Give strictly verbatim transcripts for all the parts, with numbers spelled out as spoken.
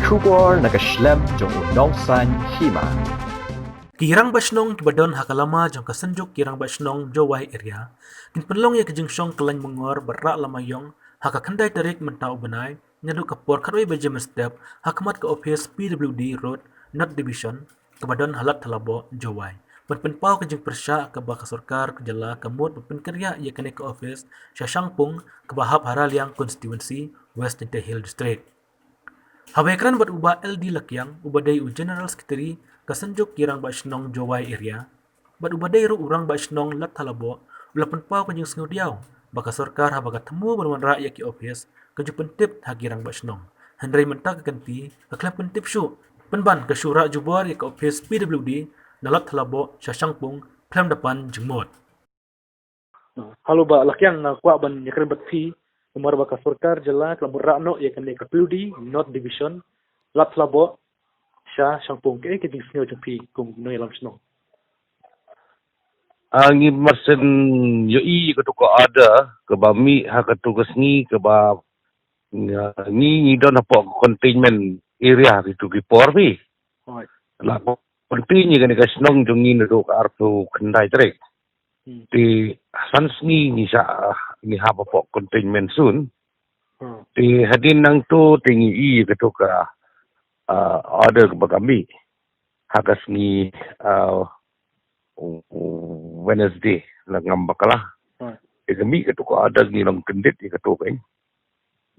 Khubor na ka shlem jong u nongsan hima. Ki rangbah shnong kiba don ha ka lama jong ka Synjuk ki Rangbah Shnong Jowai Area kin pynlong ïa ka jingshong kyllain myngor bad rah lama ïong ha ka khyndai tarik mynta u bnai naduh ka por khatwei baje mynstep ha khmat ka ophis P W D Road, North Division, kaba don ha Lad Thalaboh, Jowai, ban pynpaw ka jingpyrshah kaba ka sorkar ka jylla ka mut ban pynkynriah ïa kane ka ophis sha Shangpung, kaba hap ha Raliang Constituency, West Jaintia Hills District. Haba ïakren bad u Bah L D Lakiang, uba dei u General Secretary ka Synjuk ki Rangbah Shnong Jowai Area, bad uba dei ruh u Rangbah Shnong Lad Thalaboh, u la pynpaw ka jingsngewdiaw ba ka sorkar haba ka thmu ban wanrah ïa ki ophis ka ju pyntip ha ki rangbah shnong. Hynrei mynta ka kynti ka khlem pyntip shuh, pynban ka shu rah jubor ïa ka ophis P W D na Lad Thalaboh sha Shangpung khlem da pan jingmut. Hello Bah Lakiang, nga kwah ban ïakren bad phi namar ba ka sorkar jylla ka la mut rah noh ïa kane ka P W D North Division, Lad Thalaboh sha Shangpung. Kaei ka jingsngew jong phi kum u nongïalam shnong? Ah, ngi marsien ïohi ïa kato ka order kaba mih ha kato ka sngi kaba, ah, ngi, ngi don hapoh containment area ha kito ki por phi. Hooid. La contain ïa kane ka shnong jong ngi naduh ka arphew khyndai tarik. Hmm. Te san sngi ngi shah, ngi hap hapoh containment zone. Hmm. Te hadien nangto te ngi ïohi ïa kato ka, ah, order kaba ka mih ha ka sngi, ah, Wednesday la ngam bakla. Hmm. Te ka mih kato ka order ngi long kyndit ïa kato ka,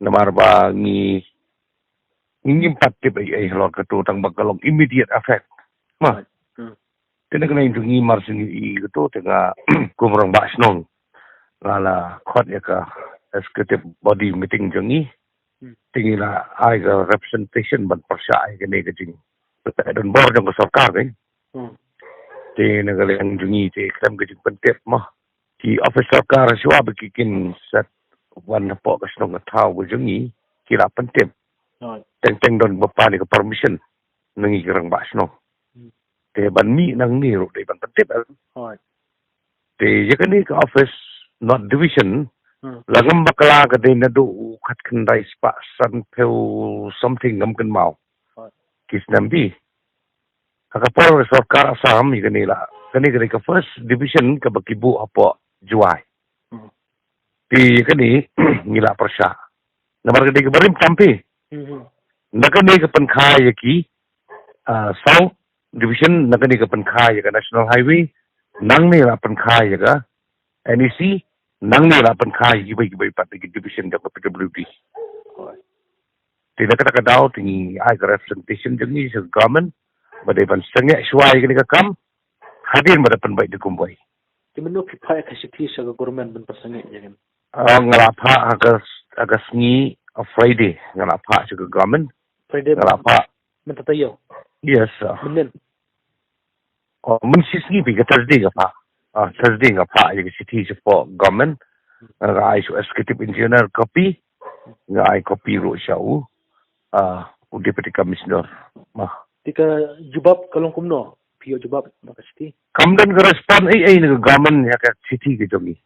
namar ba ngi, ngi ngim pat tip ei ei halor kato tang ba ka long immediate effect. Ma. Hmm. Te na ka liang jong ngi marsien ïohi kato te nga kum rangbah shnong nga la khot ïa ka executive body meeting jong ngi. Hmm. Te ngi la ai ka representation ban pyrshah ïa kane ka jing, ka don bor jong ka sorkar ka. Hmm. Te na ka liang jong ngi te khlem ka jingpyntip mo, ki office sorkar shuwa ba ki kin set wan hapoh ka shnong ka thaw ka jong ngi ki la pyntip. Hooid. Teng teng don ba pan ïa ka permission na ngi ki rangbah shnong. Hmm. Te ban mih nangne ruh dei ban pyntip. Hooid. Te ïa kane ka office North Division, hmm, la ngam bakla ka dei naduh u khatkhyndai spah sanphew something ngam kynmaw. Hooid. Ki snem phi. Ha ka por sorkar Assam ïa kane la, kane ka dei ka first division kaba ki buh hapoh Jowai. Hmm. Te ïa kane ngi la pyrshah. Namar ka dei kaba rim tam phi. Hmm. Na kane ka pynkha ïa ki, ah, South Division, na kane ka pynkha ïa ka National Highway, nangne la pynkha ïa ka N E C, nangne la pynkha ïa kiwei kiwei pat ki division jong ka P W D. Te na kata ka daw te ngi ai ka representation jong ngi sha ka government ba dei ban sangeh shuwa ïa kane ka kam hadien ba da pynbeit da kumwei. Te mynno phi phah ïa ka shithi sha ka government ban pynsangeh ïa kane? Ah, nga la phah ha ka, ha ka sngi, ah, Friday nga la phah sha ka government. Friday nga la phah. Mynta taïew? Yes, sir. Mynnin? Oh, mynshisngi phi, ka Thursday nga phah. Ah, Thursday nga phah ïa ka shithi shapoh government. Nga ai sha u executive engineer copy. Nga ai copy ruh sha u, ah, u deputy commissioner. Ma. Te ka jubab ka long kumno? Phi ïoh jubab na ka shithi? Kam don ka respond ei ei na ka government ïa ka shithi ka jong ngi.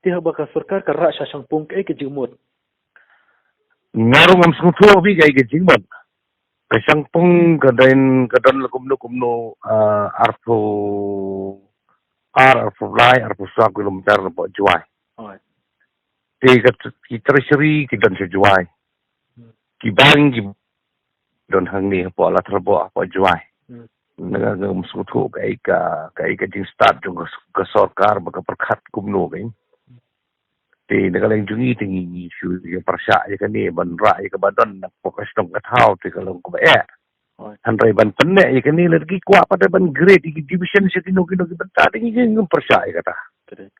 Te haba ka sorkar ka rah sha Shangpung kaei ka jingmut? Nga ruh ngam sngewthuh phi kaei ka jingmut. Ka Shangpung ka don, ka don la kumno kumno, ah, arphew ar, arphew lai, arphew saw kilometer napoh Jowai. Hooid. Te ka, ki treasury ki don sha Jowai. Hmm. Ki bank ki don hangne hapoh Lad Thalaboh hapoh Jowai. Hmm. Nga, nga ngam sngewthuh kaei ka, kaei ka jingstad jong ka, ka sorkar ba ka pyrkhat kumno ka. Te na ka liang jong ngi te ngi, ngi shu ïa pyrshah ïa kane ban rah ïa kaba don na ka shnong ka thaw te ka long kaba eh. Hooid. Hynrei ban pynneh ïa kane lada ki kwah pat ban grade ïa ki division sha kino kino ki bynta te ngi, ngi ngim pyrshah ïa kata. Correct.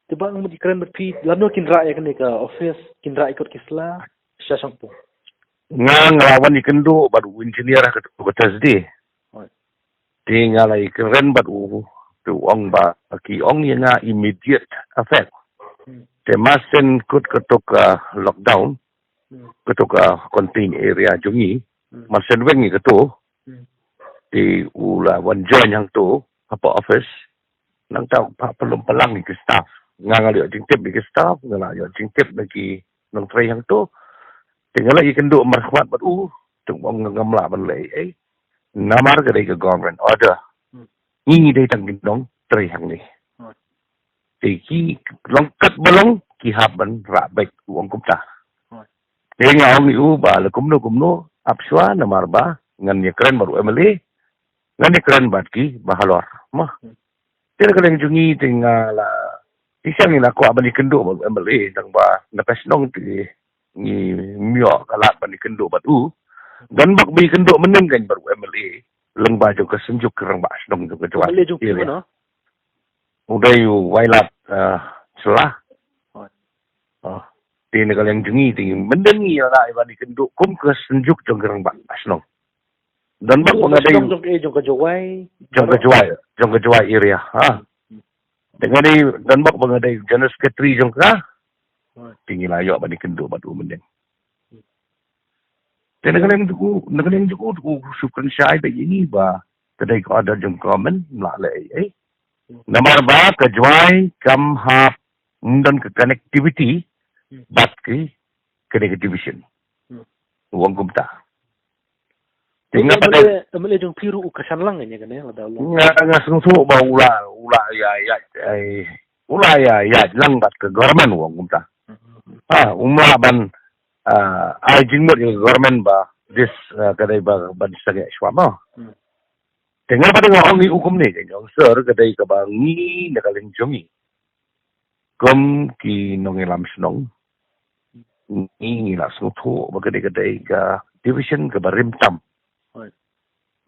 Te ba ngi mut ïakren bad phi, lano kin rah ïa kane ka office, kin rah ïa kot ki sla sha Shangpung? Nga, nga la wan ïakynduh bad u engineer ha kato ka Thursday. Hooid. Te nga la ïakren bad u, te u ong ba ki ong ïa nga immediate effect. Hmm. Te marsien kut kato ka lockdown, hmm, kato ka contained area jong ngi, hmm, marsien weng ïa kato. Hmm. Te u la wan join hangto hapoh office. Nangta u phah pynlong pynlang ïa ki staff. Nga, nga la ïoh jingtip ïa ki staff, nga la ïoh jingtip na ki nongtrei hangto. Te nga la ïakynduh markhmat bad u, te u ong ngam lah ban leh ei. Namar ka dei ka government order. Ngi ngi dei tang ki nongtrei hangne. Te ki long katba long ki hap ban rah beit, u ong kumta. Te nga ong ïa u ba la kumno kumno ap shuwa namar ba ngan ïakren bad u M L A. Ngan ïakren bad ki ba halor. Mo. Te na ka liang jong ngi te nga la, te sha ngi la kwah ban ïakynduh bad u M L A, tang ba na ka shnong te ngi ym ïoh ka lad ban ïakynduh bad u. Don bok ba ïakynduh mynnin kan bad u M L A lyngba jong ka Synjuk ki Rangbah Shnong jong ka Jowai. M L A jong phi area. Mano? U dei u Wailadmiki Shylla. Te na ka liang jong ngi te ngi mynnin ngi la ïa ban ïakynduh kum ka Synjuk jong ki Rangbah Shnong. Don bok ba nga dei jong ka Jowai, jong ka Jowai, jong ka Jowai area. Ha. Te nga dei, don bok ba nga dei general secretary jong ka. Te ngi la ïoh ban ïakynduh bad u mynnin. Te na ka liang jong u, na ka liang jong u, u shu kren shai beit ïa ngi ba ka dei ka order jong government, ym lah leh ei ei. Namar ba ka Jowai kam hap, ym don ka connectivity bad ki, ka dei ka division. U ong kumta. Te nga pat, M L A jong phi ruh u kyrshan lang ïa kane, lada u long. Nga, nga sngewthuh ba u la, u la ïa, ïa, ai, u la ïa, ïa lang bad ka government, u ong kumta. Ha, um lah ban, ah, ai jingmut ïa ka government ba this, ah, ka dei ba ban sangeh shuwa mo. Te nga pat nga ong ïa u kumne, nga ong sir, ka dei kaba ngi na ka liang jong ngi. Kum ki nongïalam shnong, ngi ngi la sngewthuh ba ka dei, ka dei ka division kaba rim tam.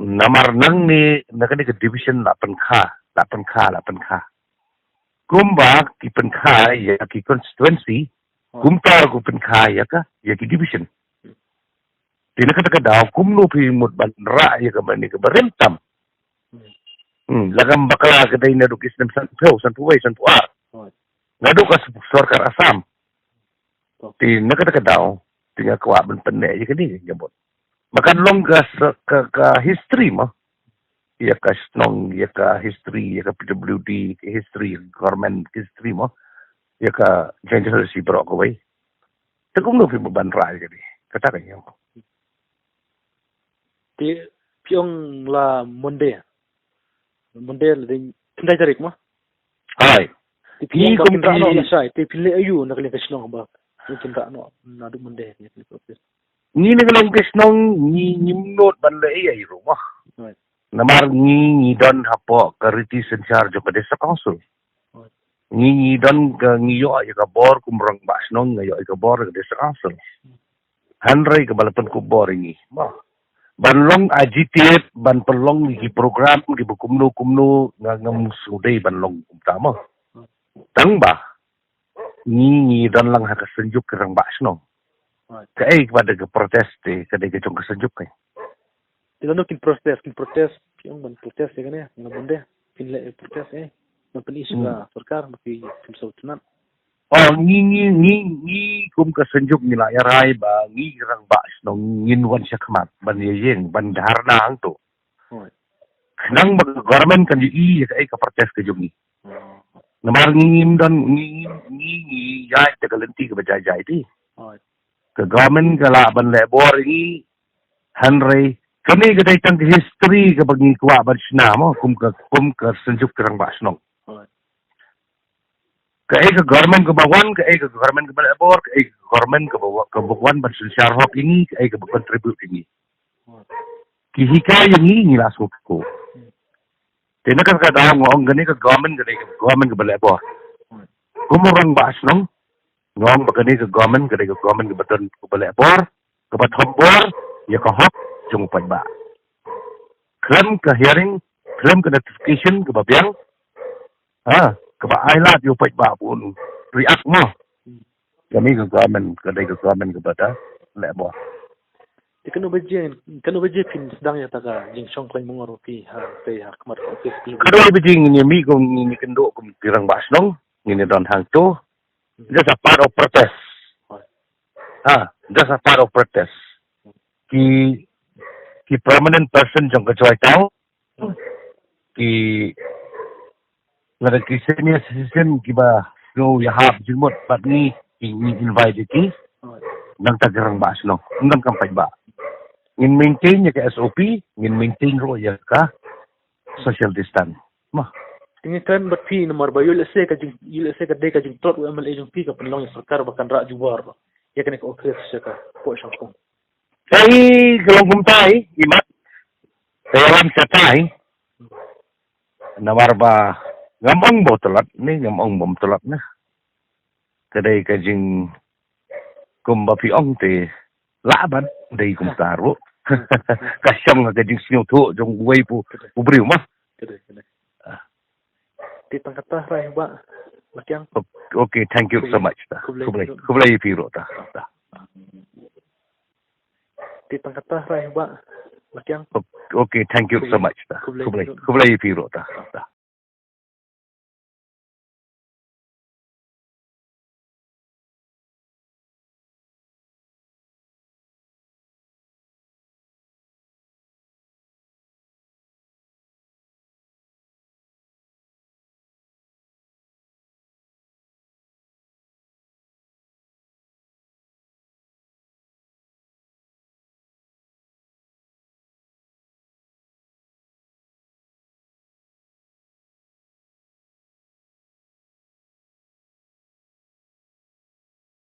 Namar nangne na ka dei ka division la pynkha, la pynkha, la pynkha. Kumba ki pynkha ïa ki constituency, kumta ruh ki pynkha ïa ka, ïa ki division. Te na kata ka daw kumno phi mut ban rah ïa kaba ne kaba rim tam. Hmm, la kam bakla ka dei naduh ki snem sanphew, sanphew wei, sanphew ar. Naduh ka sorkar Assam. Te na kata ka daw te nga kwah ban pynneh ïa kane ka jingmut. Ba kan long ka, ka, ka history mo. Ïa ka shnong, ïa ka history, ïa ka P W D, ka history, government history mo. Ïa ka Jaintia Hills baroh kawei. Te kumno phi ban rah ïa kane? Kata ka ïa. Te phi ong la Monday. Monday la dei khyndai tarik mo? Hai. Te phi ong ba kin rah noh lashai, te phi leh aïu na ka liang ka shnong ba kin rah noh naduh Monday? Ngi na ka liang ka shnong ngi ngim nud ban leh ei ei ruh mo. Namar ngi ngi don hapoh ka riti synshar jong ka District Council. Ngi ngi don ka, ngi ïoh ïa ka bor kum rangbah shnong, ngi ïoh ïa ka bor ka District Council. Hynrei kaba la pynkup bor ïa ngi mo, ban long agitate, ban pynlong ïa ki program kiba kumno kumno, nga ngam sngewdei ban long kumta mo. Tang ba ngi ngi don lang ha ka Synjuk ki Rangbah Shnong. Kaei kaba dei ka protest te ka dei ka jong ka Synjuk ka. Te lano kin protest, kin protest, phi ong ban protest ïa kane, nga bun de, kin leh protest eh. Ban pyni sha ka sorkar ba phi, phi sngewtynnat. Oh, ngi ngi ngi ngi kum ka Synjuk ngi la ïarai ba ngi ki Rangbah Shnong ngin wan shakhmat ban ïeng ban dharna hangto. Khnang ba ka government kan ïohi ïa kaei ka protest ka jong ngi. Namar ngi ngim don, ngi ngi ngi ïaid da ka lynti kaba jai jai te. Ka government ka lah ban leh bor ïa ngi, hynrei kane ka dei tang ka history kaba ngi kwah ban shna mo, kum ka, kum ka Synjuk ki Rangbah Shnong. Kaei ka government kaba wan, kaei ka government kaba leh bor, kaei ka government kaba wa-, kaba wan ban synshar hok ïa ngi, kaei kaba contribute ïa ngi. Ki hikai ïa ngi, ngi la sngewthuh. Te na kata ka daw nga ong kane ka government, kane ka government kaba leh bor. Kum u Rangbah Shnong, nga ong ba kane ka government, kane ka government kaba don, kaba leh bor, kaba thombor ïa ka hok jong u paidbah. Khlem ka hearing, khlem ka notification kaba biang, ha, kaba ai lad ïa u paidbah ba un react mo. Kane ka government, ka dei ka government kaba da leh bor. Te kano baje, kano baje phin sdang ïa kata ka jingshong khlaiñ mangor phi ha, phi ha khmat ka office phi? Kano baje ngin ïa mih kum, ngin ïa kynduh kum ki Rangbah Shnong, ngin ïa don hangto. Just a part of protest. Ha, just a part of protest. Ki, ki prominent person jong ka Jowai Town, ki, lada ki senior citizen kiba sngew ïahap jingmut bad ngi, ngi invite ïa ki. Nangta ka rangbah shnong, nang kam paidbah. Ngin maintain ïa ka S O P, ngin maintain ruh ïa ka social distance. Mo. Te ngi kren bad phi namar ba ïoh lehse ka jing, ïoh lehse ka dei ka jingtlot u M L A jong phi ka pynlong ïa sorkar ba kan rah jubor ïa kane ka office sha ka pok shangpung. Ka i ka long kumta i, i mat. Ka ïalam sha tai. Namar ba ngam ong ba u tlot ne, ngam ong ba um tlot ne. Ka dei ka jing kumba phi ong te lah ban dei kumta ruh. Ka shong ka jingsngewthuh jong uwei pu u briew mo. Ka dei, ka dei. Te tang kata hrai ba. Lakiang. Okay, thank you so much ta. Khublei, khublei, khublei phi ruh ta. Ta. Te tang kata hrai ba. Lakiang. Okay, thank you so much ta. Khublei, khublei phi ruh ta.